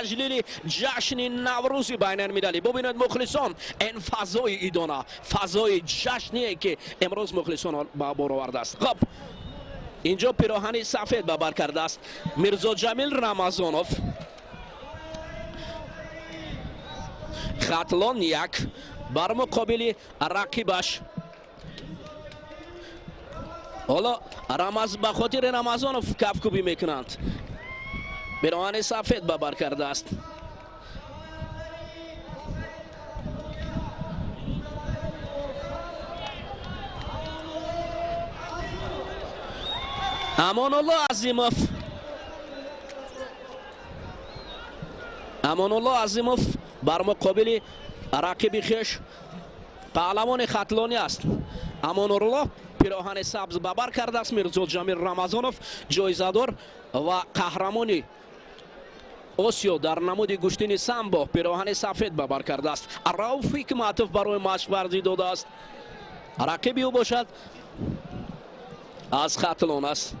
Таҷлили ҷашни Наврӯзи байналмилалӣ. Бубинед, мухлисон, ин фазои идона, фазои ҷашние, ки имрӯз мухлисон ба бор овардааст. Хоб, инҷо пироҳани сафед ба бар кардааст Мирзоҷамил Рамазонов, Хатлон як, бар муқобили рақибаш. Ҳоло Рамаз ба хотири Рамазонов кафкӯбӣ мекунанд. Пироҳани сафед ба бар кардааст. Амонулло Азимов, Амонулло Азимов бар муқобили рақиби хеш, паҳлавони хатлонӣ аст. Амонулло пироҳани сабз ба бар кардааст. Мирзоҷамил Рамазонов, ҷоизадор ва қаҳрамони Осиё дар намуди гӯштини самбо, пироҳани сафед ба бар кардааст. Рауф Ҳикматов барои машқварзӣ додааст. Рақиби ӯ бошад аз Хатлон аст.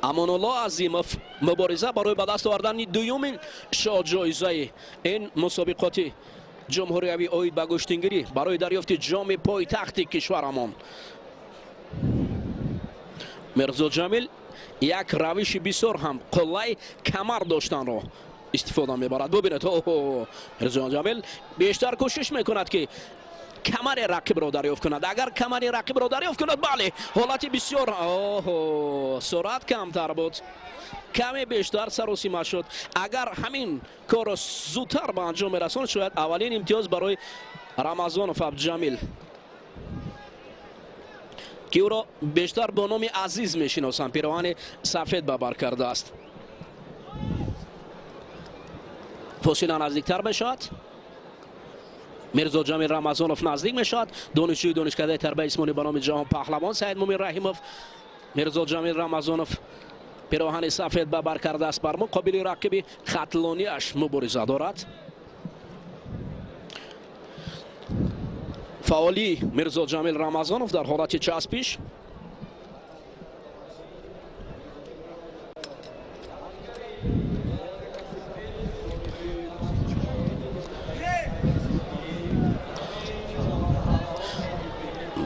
Амонулло Азимов мубориза барои ба даст овардани дуюмин шоҳҷоизаи ин мусобиқоти ҷумҳуриявӣ оид ба гӯштингирӣ барои дарёфти ҷоми пойтахти кишварамон. Мирзоҷамил як равиши бисёр ҳам қуллай камар доштанро истифода мебарад. Бубинед, Мирзоҷамил бештар кӯшиш мекунад, ки камари рақибро дарёфт кунад. Агар камари рақибро дарёфт кунад, бале, ҳолати бисёр суръат камтар буд, каме бештар саросима шуд. Агар ҳамин корро зудтар ба анҷом мерасонд, шояд аввалин имтиёз барои Рамазонов Абдуҷамил, ки ӯро бештар бо номи Азиз мешиносанд, пироҳани сафед ба бар кардааст. Фосила наздиктар мешавад. Мирзоҷамил Рамазонов наздик мешавад. Донишҷӯи донишкадаи тарбияи ҷисмонӣ ба номи Ҷаҳон Паҳлавон Саид Мумин Раҳимов. Мирзоҷамил Рамазонов пироҳани сафед ба бар кардааст, бар муқобили рақиби хатлониаш мубориза дорад. Фаъолии Мирзоҷамил Рамазонов дар ҳолати часпиш.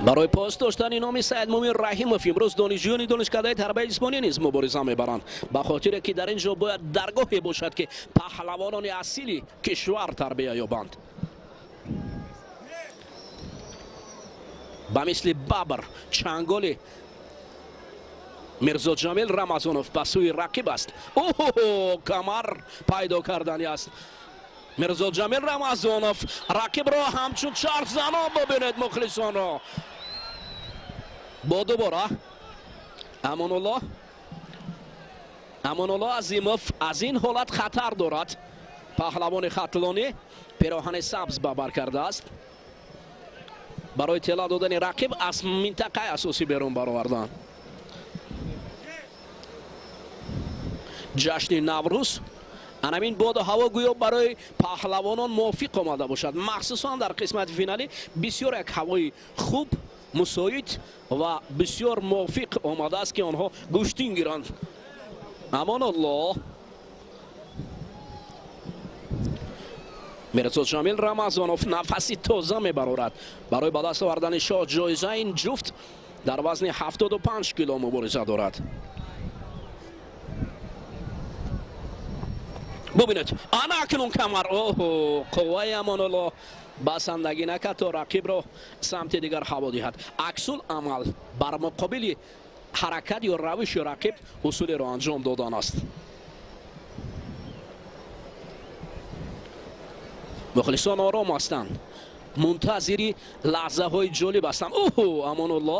Барои пос доштани номи Саид Мумин Раҳимов имрӯз донишҷӯёни донишкадаи тарбияи ҷисмонӣ низ мубориза мебаранд, ба хотире ки дар ин ҷо бояд даргоҳе бошад, ки паҳлавонони асили кишвар тарбия ёбанд. Ба мисли бабр чанголи Мирзоҷамил Рамазонов ба сӯи рақиб аст. Оҳо, камар пайдо кардани аст. Мирзоҷамил Рамазонов рақибро ҳамчун чархзанон, бубинед мухлисонро. Бо дубора Амонулло, Амонулло Азимов аз ин ҳолат хатар дорад. Паҳлавони хатлонӣ пироҳани сабз ба бар кардааст. Барои тела додани рақиб аз минтақаи асосӣ берун баровардан. Ҷашни Наврӯз, анамин боду ҳаво гӯё барои паҳлавонон мувофиқ омада бошад. Махсусан дар қисмати финалӣ бисёр як ҳавои хуб, мусоид ва бисёр мувофиқ омадааст, ки онҳо гӯштин гиранд. Амонулло, Мирзоҷамил Рамазонов нафаси тоза мебарорад. Барои ба даст овардани шоҳ ҷоиза ин ҷуфт дар вазни 75 кило мубориза дорад. Бубинед, ана акнун камар. Оҳо, қувваи Амонулло басандагӣ накард, то рақибро самти дигар ҳаво диҳад. Аксул амал бар муқобили ҳаракат ё равиши рақиб усулеро анҷом додан аст. Мухлисон ором ҳастанд, мунтазири лаҳзаҳои ҷолиб ҳастанд. Оҳо, Амонулло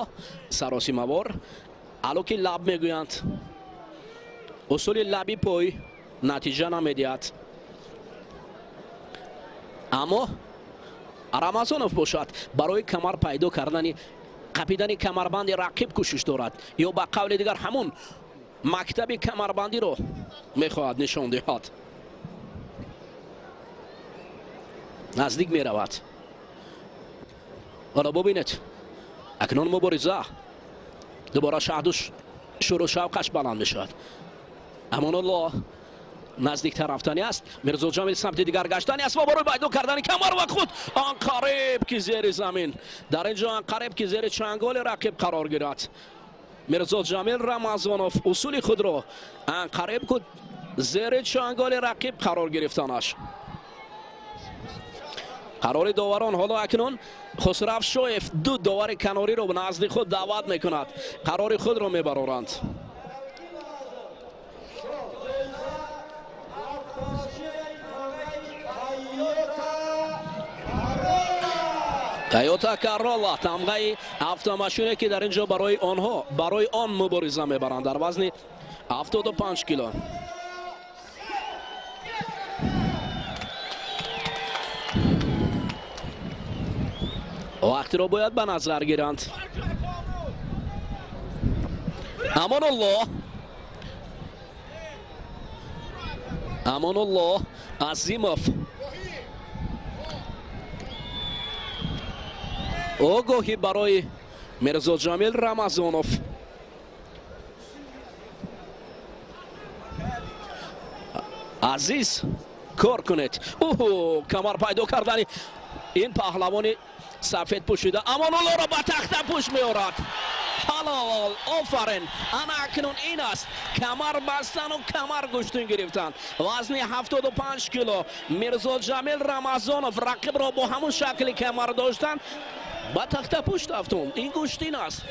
саросимавор, алоки лаб мегӯянд. Усули лаби пой натиҷа намедиҳад. Аммо Рамазонов бошад барои камар пайдо кардани, қапидани камарбанди рақиб кӯшиш дорад, ё ба қавли дигар ҳамун мактаби камарбандиро мехоҳад нишон диҳад. Наздик меравад. Ҳоло бубинед, акнун мубориза дубора шаҳду шуру шавқаш баланд мешавад. Амонулло Наздиктар рафтани аст. Мирзо Ҷамил самти дигар гаштани аст ва барои пайдо кардани камар ва худ он қариб ки зери замин. Дар ин ҷо он қариб ки зери чанголи рақиб қарор гирад. Мирзо Ҷамил Рамазонов усули худро он қариб ки зери чанголи рақиб қарор гирифтанаш. Қарори доварон ҳоло акнун Хусрав Шоев ду довари канориро назди худ даъват мекунад. Қарори худро мебароранд. Тойота Королла тамғаи автомашине ки дар ин ҷо барои онҳо барои он мубориза мебаранд дар вазни 75 кило. Вақтро бояд ба назар гиранд. Амонулло, Амонулло Азимов огоҳӣ барои Мирзо Ҷамил Рамазонов. Азиз, кор кунед. Уҳу, камар пайдо кардани ин паҳлавони сафед пӯшида Амонуллоро ба тахтапӯш меорад. Ҳалол, офарин. Ана акнун ин аст камар бастану камар гӯштин гирифтан. Вазни 75 кило Мирзо Ҷамил Рамазонов рақибро бо ҳамун шакли камар доштан ба тахтапӯш рафтум. Ин гӯштин аст.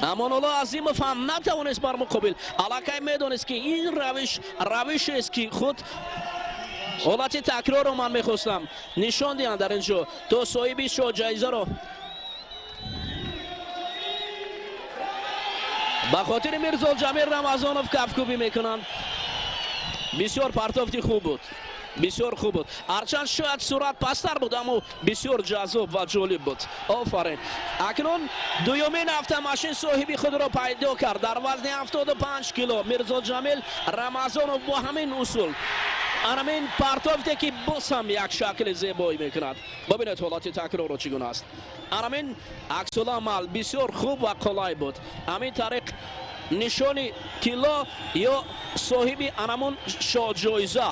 Амонулло Азимов ҳам натавонист бар муқобил. Аллакай медонист ки ин равиш равишест ки худ ҳолати такрорро ман мехостам нишон диҳам дар ин ҷо то соҳиби шоҳҷоизаро ба хотири Мирзо Ҷамил Рамазонов кафкӯбӣ мекунанд. Бисёр партофти хуб буд, бисёр хуб буд. Ҳарчанд шояд сурат пасттар буд, аммо бисёр ҷаззоб ва ҷолиб буд. Офарин. Акнун дуюмин автомашин соҳиби худро пайдо кард дар вазни 75 кило Мирзо Ҷамил Рамазонов бо ҳамин усул, ҳамин партофте ки боз ҳам як шакли зебоӣ мекунад. Бибинед ҳолати такрорро чӣ гуна аст. Ҳамин аксуламал бисёр хуб ва қулай буд. Ҳамин тариқ нишони тилло ё соҳиби анамун шоҳҷоиза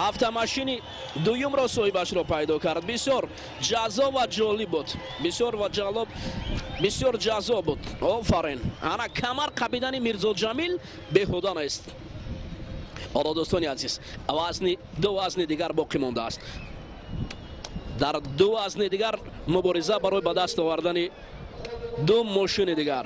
автомашини дуюмро соҳибашро пайдо кард. Бисёр ҷаззоб ва ҷолиб буд. Бисёр ва ҷалоб, бисёр ҷаззоб буд. Офарин. Ана камар қабидани Мирзо Ҷамил беҳуда нест. Ҳоло дӯстони азиз, вазни ду вазни дигар боқӣ мондааст. Дар ду вазни дигар мубориза барои ба даст овардани ду мошини дигар.